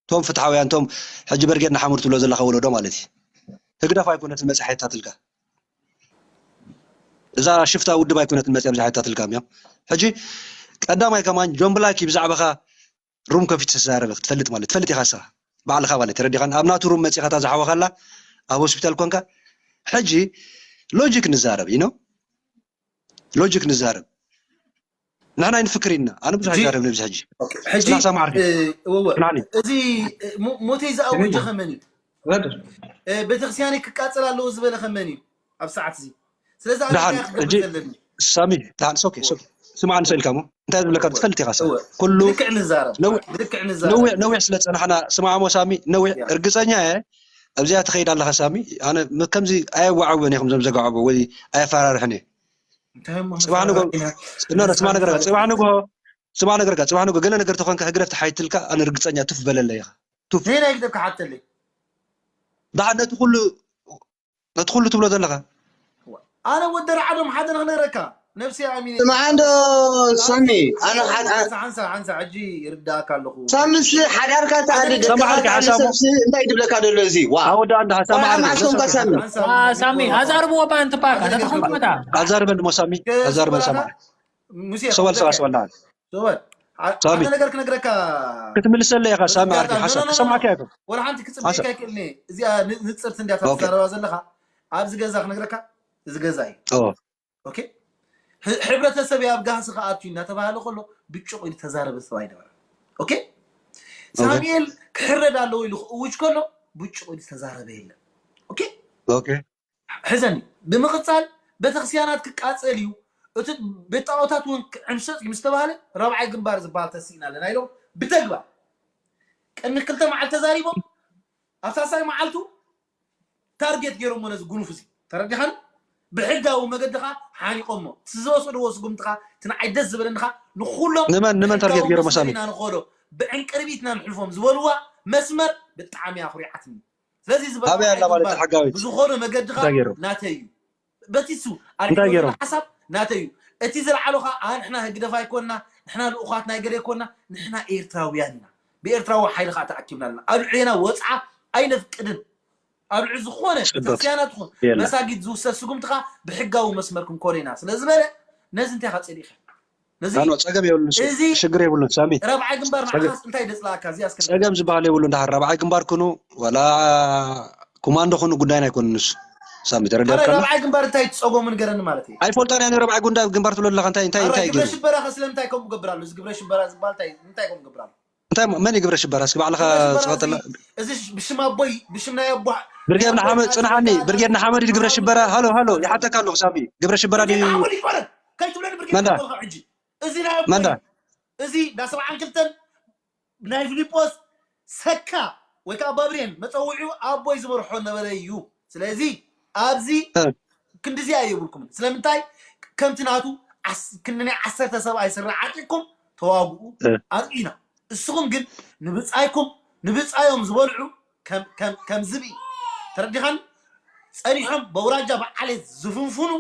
ቶም ፍትሓውያን፣ ቶም ሕጂ በርጌድ ንሓሙር ትብሎ ዘለኻ ወለዶ ማለት እዩ። ህግደፍ ኣይኮነትን መጽሓ የታትልካ። እዛ ሽፍታ ውድብ ኣይኮነትን መጽያ ብዝሓ የታትልካ እዮም። ሕጂ ቀዳማይ ከማን ጆን ብላክ ብዛዕባኻ ሩም ከፊት ተዛረበ ክትፈልጥ ማለት ትፈልጥ ኢኻ። እሳ ባዕልኻ ማለት ተረዲኻን ኣብ ናቱ ሩም መጺኻ እታ ዝሓወኻላ ኣብ ሆስፒታል ኮንካ ሕጂ ሎጂክ ንዛረብ ኢኖ ሎጂክ ንዛረብ። ንሕና ኣይንፍክር ኢና። ኣነ ብዙሕ ኣይዛረብን ኣብዚ ሕጂ። ሕጂ ስራሕ ሰማዕርኪ እወ ናኒ እዚ ሞ- ሞተይ ዝኣወጀ ከመን እዩ? ቤተክርስትያነይ ክቃጸል ኣለዎ ዝበለ ከመን እዩ? ኣብ ሰዓት እዚ ስለዚ ኣነ ደሓን እንታይ ክገብር ሕጂ ዘለኒ? ሳሚ ደሓን ሶኬ ሶኬ ስማዕ ንሰልካ ሞ እንታይ ዝብለካ ትፈልጥ ኢኻ ሰብ እወ ኩሉ ብልክዕ ንዛረብ ነዊ- ብልክዕ ነዊሕ ንዛረብ ነዊሕ ስለ ጸናሕና ስማዕሞ ሳሚ ነዊሕ ያ እርግጸኛ እየ ኣብዚኣ ትኸይድ ኣለኻ ሳሚ ኣነ ም- ከምዚ ኣየዋዕወን እየ ከምዞም ዘጋዕቦ ወይ ኣየፈራርሕን እየ እንታይ እሞ ጽባሕ ንጎ ኢና ኖ ኖ ስማ ነገር ንፋለጥ ጽባሕ ንጎ ጽባሕ ነገር ጽባሕ ንጎ ገለ ነገር ተኾንካ ህግደፍ ተሓይትልካ ኣነ ርግጸኛ ቱፍ በለለ ኢኻ ቱፍ ነይ ናይ ግደብ ክሓተለይ ደሓን ነቲ ኩሉ ነቲ ኩሉ ትብሎ ዘለኻ ኣነ ወዲ ርዓዶም ሓደ ንክነግረካ ነብሲ ኣሚነ ስማዕ እንዶ ሳሚ ኣነ ሓድ- ሓንሳ ሓንሳ ሓንሳ ሕጂ ይርዳእካ ኣለኹ ሳምስ ሓዳርካ ተኣዲ ሓደ ደቅኻ ሰማዕልካ ተኣዲ ሓሳቡ ሰብሲ እንታይ ድብለካ ደሎ እዚ ዋ ኣወዳ እንዳ ሓሳብ ቆልዓ ማዕርግ ማዕሶምካ ሳሚ ሳሚ ኣዛርብዎ እባ ኣንቲ ባካ ተተኾንኩ መታ ኣዛርበን ሞ ሳሚ ኣዛርበን ሳሚ ሙሴ ሰዋል ሰዋ ሰዋል ሰወል ሳሚ ሓደ ነገር ክነግረካ ክትምልሰለ ኢኻ ሳሚ ዓርኪ ሓሳብ ክሰማዕካ እየ ወላ ሓንቲ ክፅበካ ሓሳብ ይክእልኒ እዚኣ ን- ንፅርቲ እንዲያ ኦኬ ትዛረባ ዘለኻ ኣብዚ ገዛ ክነግረካ እዚ ገዛ እዩ ኦ ኦኬ ህ- ሕብረተሰብ ኣብ ጋህሲ ክኣቱ እናተባሃለ ከሎ ብጭቕ ኢሉ ተዛረበ ሰብ ኣይነበረ ኦኬ ኦኬ ሳሙኤል ክሕረድ ኣለዎ ኢሉ ክእውጅ ከሎ ብጭቕ ኢሉ ዝተዛረበ የለን ኦኬ ኦኬ ሕዘኒ ብምቕፃል ቤተክርስትያናት ክቃፀል እዩ እቲ ቤት ጣዖታት እውን ክዕምሰፅ እዩ ምስ ተባሃለ ራብዓይ ግንባር ዝበሃል ተስኢና ኣለና ኢሎም ብተግባር ቅድሚ ክልተ መዓልቲ ተዛሪቦም ኣብ ሳልሳይ መዓልቱ ታርጌት ገይሮሞ ነዚ ጉኑፍ እዚ ተረዲኻን ብሕጋዊ መገዲ ኸዓ ሓኒቆሞ እቲ ዝወሰድዎ ስጉምቲ ኸዓ እቲ ንዓይ ደስ ዝበለኒ ኸዓ ንኩሎም ንመን ንመን ታርጌት ብሕጋዊ ገይሮሞ መስመር ሳሚ ኢና ንኸዶ ብዕንቅርቢት ኢና ንሕልፎም ዝበልዋ መስመር ብጣዕሚ ኣኹሪዓትኒ ስለዚ ዝበልዋ ኣበይ ኣላ ማለት ግንባር ሕጋዊት ብዝኾነ መገዲ ኸዓ እንታይ ገይሮም ናተይ እዩ በቲሱ እንታይ ኣልዒልዎ ዘሎ ገይሮም ሓሳብ ናተይ እዩ እቲ ዝለዓሎ ኸዓ ኣነ ንሕና ህግደፍ ኣይኮንና ንሕና ልኡኻት ናይ ገለ ኣይኮንና ንሕና ኤርትራውያን ኢና ብኤርትራዊ ሓይሊ ኸዓ ተኣኪብና ኣለና ኣብ ልዕሌና ወፅዓ ኣይነፍቅድን ኣብ ልዕሊ ዝኾነ ጽብቅ ቤተክርስትያናት ይኹን የላ መሳጊድ ዝውሰድ ስጉምቲ ኸዓ ብሕጋዊ መስመር ክንኮዶ ኢና ስለ ዝበለ ነዚ እንታይ ኸዓ ፀሊእኻ ነዚ ኖ ኖ ጸገም የብሉን እሱ እዚ ሽግር የብሉን ሳሚ ረብዓይ ግንባር ጸገም ንዓኻስ እንታይ ደፅላኣካ እዚኣ እስከ ንገረኒ ጸገም ዝበሃል የብሉን ደሓር ረብዓይ ግንባር ኩኑ ወላ ኮማንዶ ኩኑ ጉዳይና ኣይኮነን እሱ ሳሚ ኣረ ተረዲኣካ ኣሎ ረብዓይ ግንባር እንታይ ትፀጎምን ገረኒ ማለት እየ ኣይፈልጦን እየ ረብዓይ ጉንዳ ግንባር ትብሎ ኣለኻ እንታይ እንታይ ኣረ እንታይ ግብረ ገይሩ ሽበራ ከ ስለምንታይ ከምኡ ገብር ኣሎ እዚ ግብረ ሽበራ ዝበሃል እንታይ እንታይ ከምኡ ገብር ኣሎ እንታይ መን እዩ ግብረ ሽበራ እስኪ ባዕልኻ ግብረ ሽበራ እዚ ጽቐጥላ እዚ ብሽም ኣቦይ ብሽም ናይ ኣቦ ናይ ብርጌድ ኣቦይ ንሓመድ ቃል ጽንሓኒ ዝመጣ ብርጌድ ንሓመድ እዩ ግብረ ብሓሙድ ሽበራ ሃሎ ሃሎ ይሓተካ ኣለኹ ሳሚ ግብረ ሽበራ ብርጌድ ድዩ ንሓመድ ይቆረን ከይትብለኒ ብርጌድ መንዳ ንሓመድ ካብ ሕጂ እዚ ናይ ኣቦይ መንዳ እዚ እንዳ ሰብዓን ክልተን ናይ ፊልጶስ ሰካ ወይ ከዓ ባብሬን መፀውዒኡ ኣቦይ ዝመርሖ ነበረ እዩ ስለዚ ኣብዚ እ፣ ክንድዚኣ የብልኩምን ስለምንታይ ከምቲ ናቱ ዓስ- ክንደይ ዓሰርተ ሰብኣይ ስረ ዓጢቕኩም ተዋግኡ እ፣ ኣርእዩና እስኹም ግን ንብፃይኩም ንብፃዮም ዝበልዑ ከም- ከም- ከም ዝብኢ ተረዲኻን ፀኒሖም በውራጃ ብዓሌት ዝፍንፍኑ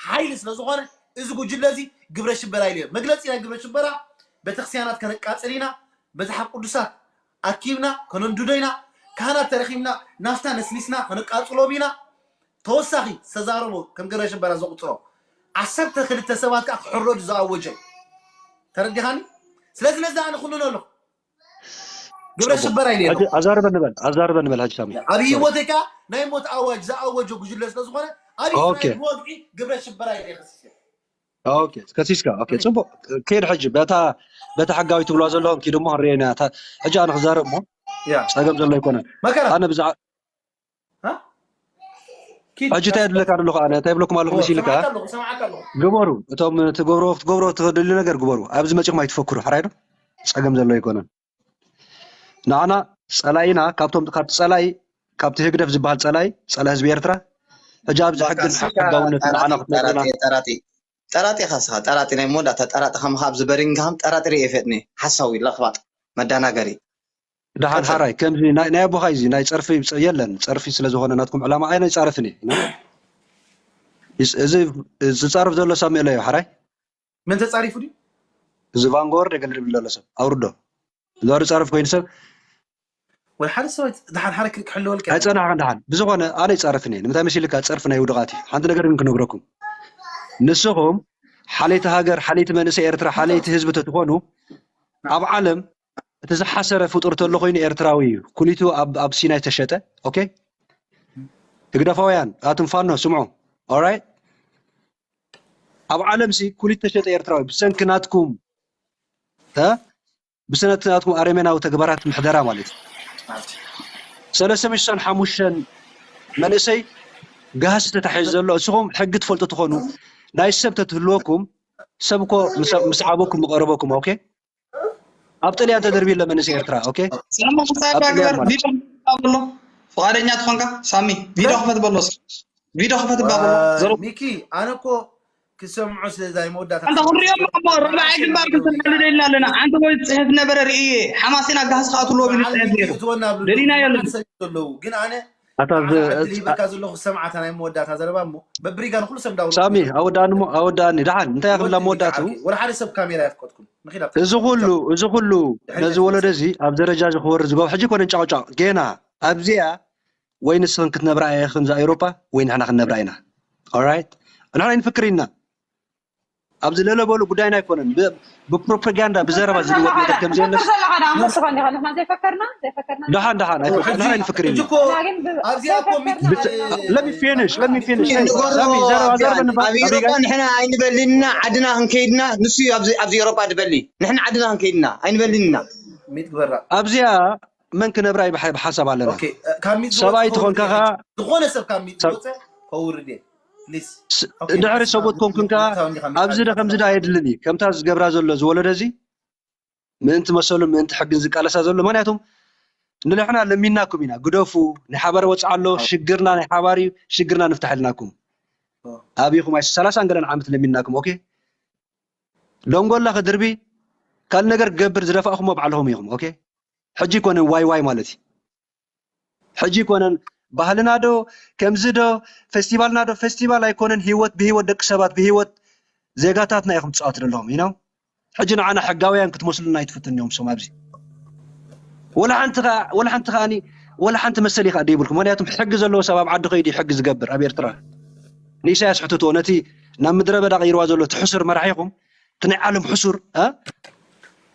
ሓይሊ ስለ ዝኾነ እዚ ጉጅለ እዚ ግብረ ሽበራ ኢለ መግለፂ ናይ ግብረ ሽበራ ቤተክርስትያናት ከነቃፅል ኢና መፅሓፍ ቅዱሳት ኣኪብና ከነንድዶ ኢና ካህናት ተረኪብና ናፍታ ነስኒስና ከነቃፅሎም ኢና ተወሳኺ ዝተዛረቦ ከም ግብረ ሽበራ ዘቁፅሮ ዓሰርተ ክልተ ሰባት ከዓ ክሕረዱ ዝኣወጀ ተረዲኻኒ ስለዚ ነዚ ኣነ ኩንኖ ኣለኹ ግብረ ጽቡቅ ሽበራ ኢለ ሕጂ ኣለኹ ኣዛርበ ንበል ኣዛርበ ንበል ሕጂ ሳሚ ኣብ ሶሪ ህይወተይ ከዓ ናይ ሞት ኣዋጅ ዝኣወጀ ጉጅለ ስለ ዝኾነ ኣብ ኦኬ እስራኤል ብወግዒ ግብረ ሽበራ ኢለ ከሲሰ ኦኬ ከሲስካ ኦኬ ጽቡቅ ኬድ ሕጂ በታ በታ ሕጋዊ ትብልዋ ዘለኹም ኪድ እሞ ክንሪኤና እያ። እታ- ሕጂ ኣነ ክዛረብ እሞ ያ ጸገም ዘሎ ኣይኮነን መከራ ኣነ ብዛዕ ኪድ ሕጂ እንታይ ይብለካ ኣለኹ ኣነ እንታይ ይብለኩም ኣለኹ እወ መሲልካ ሰማዕካ ኣለኹ ሰማዕካ ኣለኹ ግበሩ እቶም ትገብርዎ ክትገብርዎ ትኽእሉ ነገር ግበሩ ኣብዚ መፂኹም ኣይትፈክሩ ሕራይ ዶ ጸገም ዘሎ ኣይኮነን ንዓና ጸላኢና ካብቶም ካብቲ ጸላኢ ካብቲ ህግደፍ ዝበሃል ጸላኢ ጸላኢ ህዝቢ ኤርትራ ሕጂ ኣብዚ ሕግን ሕጋውነትን ንዓና ክትነግረና ጠራጢ ጠራጢ ጠራጢ ኢኻ ስኻ ጠራጢ ናይ መወዳእታ ጠራጢ ከም ካብ ዝበሪንግሃም ጠራጢ ርየ ፈጥኒ ሓሳዊ ለኽባጥ መዳናገሪ ደሓን ቀጽል ሓራይ ከምዚ ናይ ናይ ኣቦኻ እዚ ናይ ጸርፊ ጸ- የለን ጸርፊ ስለ ዝኾነ ናትኩም ዕላማ ኣይ ናይ ጻረፍን እየ ና? ይስ- እዚ ዝጻረፍ ዘሎ ሳሙኤል እዩ ሓራይ መን ተጻሪፉ ድዩ እዚ ቫንጎወርድ የገልድብል ዘሎ ሰብ ኣውርዶ ዛሩ ጻረፍ ኮይኑ ሰብ ወይ ሓደ ሰብኣይ ድሓን ሓደ ክልክ ሕልወልካ። ኣይጸናሕን ደሓን። ብዝኾነ ኣነ ይጻረፍን እየ። ንምንታይ መሲልካ? ጸርፊ ናይ ውዱቓት እዩ። ሓንቲ ነገር ግን ክነግረኩም። ንስኹም ሓለይቲ ሃገር፣ ሓለይቲ መንእሰይ ኤርትራ፣ ሓለይቲ ህዝቢ ተትኾኑ፣ ኣብ ዓለም እቲ ዝሓሰረ ፍጡር ተሎ ኮይኑ ኤርትራዊ እዩ። ኩሊቱ ኣብ ኣብ ሲናይ ተሸጠ። ኦኬ? ህግደፋውያን፣ ኣቱም ፋኖ ስምዑ። ኦራይት? ኣብ ዓለም ሲ ኩሊት ተሸጠ ኤርትራዊ ብሰንኪ ናትኩም፣ እ? ብሰንኪ ናትኩም ኣረሜናዊ ተግባራት ምሕደራ ማለት እዩ። ሰለስተ ሚእቲ ሓሙሽተ መንእሰይ ጋህሲ ተታሒዙ ዘሎ፣ እስኹም ሕጊ ትፈልጡ ትኾኑ፣ ናይ ሰብ ተትህልወኩም፣ ሰብ እኮ ምስ ምስ ዓበኩም ምቐረበኩም። ኦኬ? ኣብ ጥልያን ተደርብዩ ኣሎ መንእሰይ ኤርትራ። ኦኬ? ሳሚ፣ ክሳብ ኣብ ጥልያን ግበር ማለት ቪድዮ ክፈት በሎ። ፍቓደኛ ትኾንካ ሳሚ፣ ቪድዮ ክፈት በሎ። ቪድዮ ክፈት በሎ። ዘሮ ሚኪ፣ ኣነ እኮ ክሰምዑ ስለ ዛይ መወዳእታ ኣንተ ክንሪኦም እሞ ራብዓይ ግንባር ክንሰምዓሉ ደልና ኣለና። ኣንተ ወይ ጽሕፍ ነበረ ርእየ፣ ሓማሴን ኣጋህስ ከኣ ትልዎ ቢሉ ጽሕፍ ነይሩ። ደሊናዮ ኣለና። ዘለዉ ግን ኣነ ኣታ ዝ- ዕድል ሂበካ ዘለኹ ሰምዓታ ናይ መወዳእታ ዘረባ እሞ በብሪጋ ንኩሉ ሰብ ዳውሎ ሳሚ፣ ኣወዳእኒ እሞ፣ ኣወዳእኒ። ደሓን፣ እንታይ ክብላ መወዳእቱ? ወላ ሓደ ሰብ ካሜራ የፍቀድኩም። ንኺዳ እዚ ኩሉ፣ እዚ ኩሉ ነዚ ወለዶ እዚ ኣብ ደረጃ እዚ ክወርድ ዝገብሮ፣ ሕጂ ኮነ ጫውጫው፣ ጌና ኣብዚኣ ወይ ንስኽን ክትነብራ ኢኽን እዛ ኤውሮጳ ወይ ንሕና ክንነብራ ኢና። ኦራይት? ንሕና ኣይንፍክር ኢና። ኣብዚ ለለ በሉ ጉዳይና ኣይኮነን። ብ- ብፕሮፓጋንዳ፣ ብዘረባ ዝልወጥ ነገር ከም ዘየለስ ዘለኻ ደኣ ምስ ዝኾን ዲኻ ንሕና ዘይፈከርና ዘይፈከርና ደሓን ደሓን ኣይኮ- ንሕና ኣይንፍክር ኢና። እኮ ኣብዚኣ እኮ ሚኪ ብት- let me finish, let me finish. ንገሮ ሳሚ፣ ዘረባ ዘረባ ኣብ ንባ- ኤውሮጳ ንሕና ኣይንበልንና ዓድና ክንከይድና ንሱ እዩ ኣብዚ ኣብዚ ኤውሮጳ ዝበሊ ንሕና ዓድና ክንከይድና ኣይንበልንና ሚት ግበራ ኣብዚኣ መን ክነብራ እዩ ብሓ- ብሓሳብ ኣለና። ኦኬ፣ ካብ ሚት ሰብኣይ ዝወጽእ ትኾንካ ከውርድ ኸዓ እየ። ዝኾነ ሰብ ካብ ሚት ሰብ- ዝወጽእ ከውርድ እየ። ፕሊስ። ስ- ድሕሪ ሰብኡት ኮንኩን ከኣ ኣብዚ ደ ከምዚ ዳ የድልን እዩ። ከምታ ዝገብራ ዘሎ ዝወለደ እዚ ምእንቲ መሰሉ ምእንቲ ሕግን ዝቃለሳ ዘሎ፣ ምክንያቱም ንልሕና ለሚናኩም ኢና። ግደፉ፣ ናይ ሓባር ወፅዓ ኣሎ። ሽግርና ናይ ሓባር እዩ። ሽግርና ንፍታሕ ኢልናኩም። ኣብይኹም ኣይ ሰላሳን ገለን ዓመት ለሚናኩም። ኦኬ፣ ደንጎላ ክድርቢ ካልእ ነገር ክገብር ዝደፋእኩሞ ባዕልኹም ኢኹም። ኦኬ፣ ሕጂ ይኮነን ዋይ ዋይ ማለት እዩ። ሕጂ ይኮነን ባህልና ዶ ከምዚ ዶ ፌስቲቫልና ዶ ፌስቲቫል ኣይኮነን። ህይወት ብህይወት ደቂ ሰባት ብህይወት ዜጋታትና ኢኹም ትፃወቱ ዘለኹም። ይነው ሕጂ ንዓና ሕጋውያን ክትመስሉና ኣይትፍትኑ እዮም ሶም ኣብዚ ወላ ሓንቲ ከኣ ወላ ሓንቲ ከኣኒ ወላ ሓንቲ መሰል ኢኻ ደይብልኩም። ምክንያቱም ሕጊ ዘለዎ ሰብ ኣብ ዓዲ ከይዱ እዩ ሕጊ ዝገብር። ኣብ ኤርትራ ንኢሳያስ ሕትትዎ ነቲ ናብ ምድረ በዳ ቀይርዋ ዘሎ እቲ ሕሱር መራሒኹም እቲ ናይ ዓለም ሕሱር እ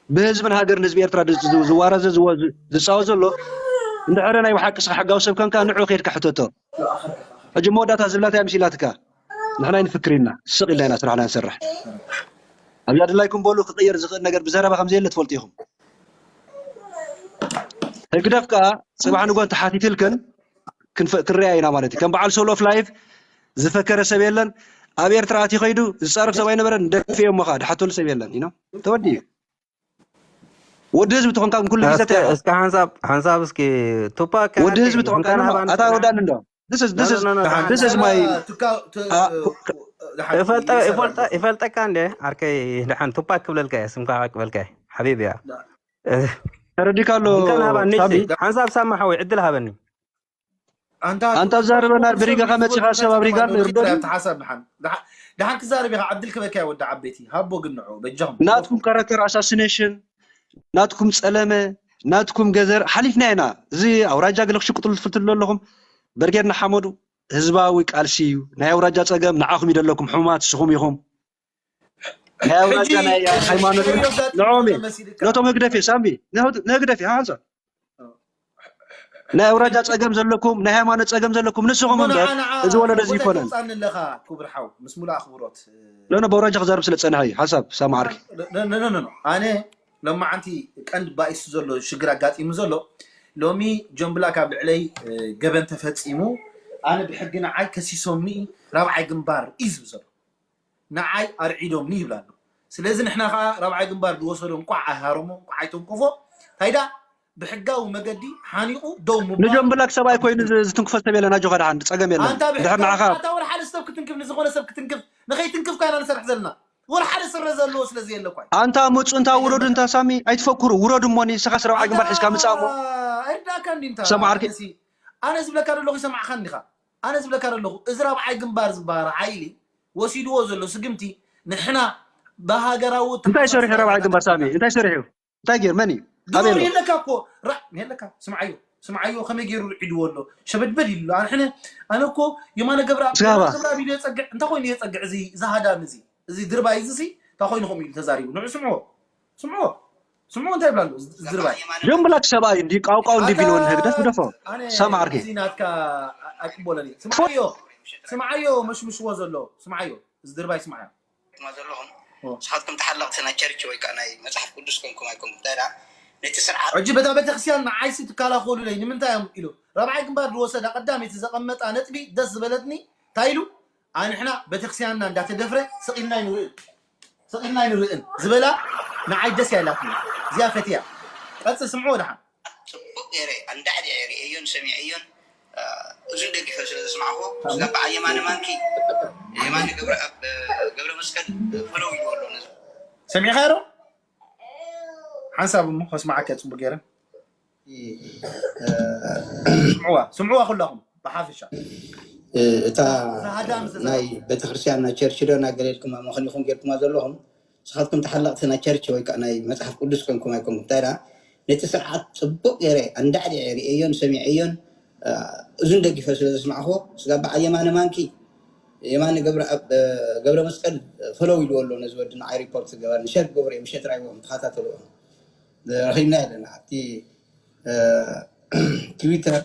ብህዝብን ሃገርን ህዝቢ ኤርትራ ዝ- ዝ- ዝዋረዘ ዝወ- ዝ- ዝጻወት ዘሎ እንድሕረ ናይ ብሓቂ ስኻ ሕጋዊ ሰብ ከንካ ንዑ ከይድካ ሕተቶ። ሕጂ መወዳእታ ዝብላታ እያ መሲላትካ። ንሕና ኣይንፍክር ኢና ስቕ ኢልና ኢና ስራሕና ንሰርሕ። ኣብዛ ድላይኩም በሉ ክቕየር ዝኽእል ነገር ብዘረባ ከም ዘየለ ትፈልጡ ኢኹም። ህግደፍ ከኣ ጽባሕ ንጎ እንተሓቲትልክን ክንፈ- ክንሪኣ ኢና ማለት እዩ። ከም በዓል ሶል ኦፍ ላይፍ ዝፈከረ ሰብ የለን። ኣብ ኤርትራ ኣትዩ ከይዱ ዝጻረፍ ሰብ ኣይነበረን። ደፊኦሞ ከኣ ድሓተሉ ሰብ የለን። ይኖ ተወዲኡ ወዲ ህዝቢ ተኾንካ ግን ኩሉ ግዜ እስከ እስከ ሓንሳብ ሓንሳብ እስኪ ቱፓክ ወዲ ህዝቢ ተኾንካ ኣታ ወዳኒ እንዶ this is this is this is my ይፈልጠካ እንደ ዓርከይ። ደሓን ቱፓክ ክብለልካ እየ፣ ስምካ ክብለልካ እየ ሓቢብ እያ። ተረዲካ ኣሎ። ሓንሳብ ሳማ ሓወይ ዕድል ሃበኒ። ኣንታ ዛረበና ብሪጋኻ መጺኻ ሰብ ኣብ ሪጋ ርደኒ። ሓሳብ ደሓን ደሓን ክዛረብ ኢኻ ዕድል ክበካ ወዲ ዓበይቲ ሃቦ ግን ንዑ በጃኹም ናትኩም ካራክተር ኣሳሲኔሽን ናትኩም ጸለመ ናትኩም ገዘር ሓሊፍና ኢና። እዚ ኣውራጃ ገለ ክሽቅጥሉ ትፍትሉ ኣለኹም። በርጌድ ንሓመዱ ህዝባዊ ቃልሲ እዩ። ናይ ኣውራጃ ጸገም ንዓኹም ይደለኩም ሕሙማት ንስኹም ኢኹም። ናይ ኣውራጃ ናይ ሃይማኖት ንዖም እዩ። ነቶም ህግደፍ እዩ ሳሚ ንህግደፍ እዩ ሓንሳ ናይ ኣውራጃ ጸገም ዘለኩም ናይ ሃይማኖት ጸገም ዘለኩም ንስኹም እምበር እዚ ወለዶ እዚ ይኮነን። ኣለኻ ክቡር ሓው ምስ ሙሉ ኣኽብሮት ኖ ኖ በውራጃ ክዛረብ ስለ ጸንሐ እዩ ሓሳብ ሳማ ዓርኪ። ኣነ ሎማዓንቲ ቀንዲ ባኢሱ ዘሎ ሽግር ኣጋጢሙ ዘሎ ሎሚ ጆምብላ ካብ ልዕለይ ገበን ተፈጺሙ ኣነ ብሕጊ ንዓይ ከሲሶምኒ ራብዓይ ግንባር እዩ ዝብል ዘሎ ንዓይ ኣርዒዶምኒ ይብል ኣሎ። ስለዚ ንሕና ከዓ ራብዓይ ግንባር ዝወሰዶ እንቋዕ ኣይሃረሞ እንቋዕ ኣይተንኮፎ እንታይ ዳ ብሕጋዊ መገዲ ሓኒቑ ደው ምባል ንጆምብላ ክሰብኣይ ኮይኑ ዝትንክፎ ሰብ የለን። ኣጆኻ ደሓን ጸገም የለን። ኣንታ ድሕር ንዓኻ ኣታ ወላ ሓደ ሰብ ክትንክፍ ንዝኾነ ሰብ ክትንክፍ ንኸይትንክፍ ካይና ንሰርሕ ዘለና ወላ ሓደ ስረ ዘለዎ ስለ ዘየለ እኳ እዩ። ኣንታ ምጹ እንታ ውረዱ እንታ ሳሚ ኣይትፈክሩ ውረዱ እሞ ንስኻ ስረብዓ ግንባር ሒዝካ ምጻእ እሞ ኣይርዳእካ እንዲ እንታ ሰምዓርኪ እዚ ኣነ ዝብለካ ዘለኹ ይሰምዓኻ እንዲኻ ኣነ ዝብለካ ዘለኹ እዚ ራብዓይ ግንባር ዝበሃል ሓይሊ ወሲድዎ ዘሎ ስግምቲ ንሕና ብሃገራዊ እንታይ ሰሪሑ ራብዓይ ግንባር ሳሚ እንታይ ሰሪሑ እንታይ ገይሩ መን እዩ ኣበይ ኣሎ? የለካ እኮ ራ የለካ። ስምዓዮ ስምዓዮ ከመይ ገይሩ ርዒድዎ ኣሎ። ሸበድበድ ኢሉ ኣሎ። ኣነ ሕነ ኣነ እኮ የማነ ገብረኣብ ስጋባ። የማነ ገብረኣብ ኢሉ የጸግዕ እንታይ ኮይኑ የጸግዕ እዚ ዝሃዳም እዚ እዚ ድርባይ እዚ ሲ እንታይ ኮይኑ ከምኡ ኢሉ ተዛሪቡ ንዑ ስምዖ ስምዖ ስምዖ እንታይ ይብላ ኣሎ እዚ ድርባይ ጀምብላክ ሰብኣይ እንዲ ቃውቃው እንዲ ቢልዎ ንህግደፍ ግደፎ። ኣነ ሰማዕርኪ። እዚ ናትካ ኣቅበለኒ ስምዓዮ ስምዓዮ መሽምሽዎ ዘሎ ስምዓዮ እዚ ድርባይ ስምዓዮ ትማ ዘለኹም ንስኻትኩም ተሓለቕቲ ናይ ቸርች ወይ ከዓ ናይ መፅሓፍ ቅዱስ ኮንኩም ኣይኮንኩም እንታይ ደኣ ነቲ ስርዓት ሕጂ በታ ቤተክርስትያን ንዓይሲ ትከላኸሉለይ ንምንታይ እዮም ኢሉ ራብዓይ ግንባር ዝወሰዳ ቀዳመይቲ ዘቐመጣ ነጥቢ ደስ ዝበለትኒ እንታይ ኢሉ ኣንሕና ቤተክርስትያንና እንዳተደፍረ ስቕ ኢልና ኣይንርእን ስቕ ኢልና ኣይንርእን ዝበላ ንዓይ ደስ ያላትኒ እዚኣ ፈትያ ቀፅል ስምዑ ወድሓን ፅቡቅ ገይረ ኣንዳዕዲዐ ርእየዮን ሰሚዐዮን እዙን ደጊፈ ስለ ዘስማዕኹ ስጋብ በዓል የማነ ማንኪ የማነ ገብረኣብ ገብረ መስቀል ፈለው ኢልዎ ኣሎ ነዚ ሰሚዕኻዮ ዶ ሓንሳብ እሞ ከስማዓካ ፅቡቅ ገይረ ስምዕዋ ስምዕዋ ኩላኹም ብሓፈሻ እታ ዛሃዳም ዝተዛረቡ። ናይ ቤተክርስትያን ናይ ቸርች ዶ እናገለልኩማ መኸኒኹም ጌርኩማ ዘለኹም ንስኻትኩም ተሓለቕቲ ናይ ቸርች ወይ ከዓ ናይ መፅሓፍ ቅዱስ ኮንኩም ኣይኮንኩም እንታይ ደኣ ነቲ ስርዓት ፅቡቅ ገይረ ኣንዳዕዲዐ ርእየዮን ሰሚዐዮን እዙን ደጊፈ ስለ ዘስማዕኹ ስጋብ በዓል የማነ ማንኪ የማነ ገብረ መስቀል ፈለው ኢልዎ ኣሎ ነዚ ወዲ ንዓይ ሪፖርት ዝገበርኒ ሸር ክገብሩ እዮም ሸር ኣይዎም ተኸታተልዎም ረኺብና ኣለና ኣብቲ ትዊተር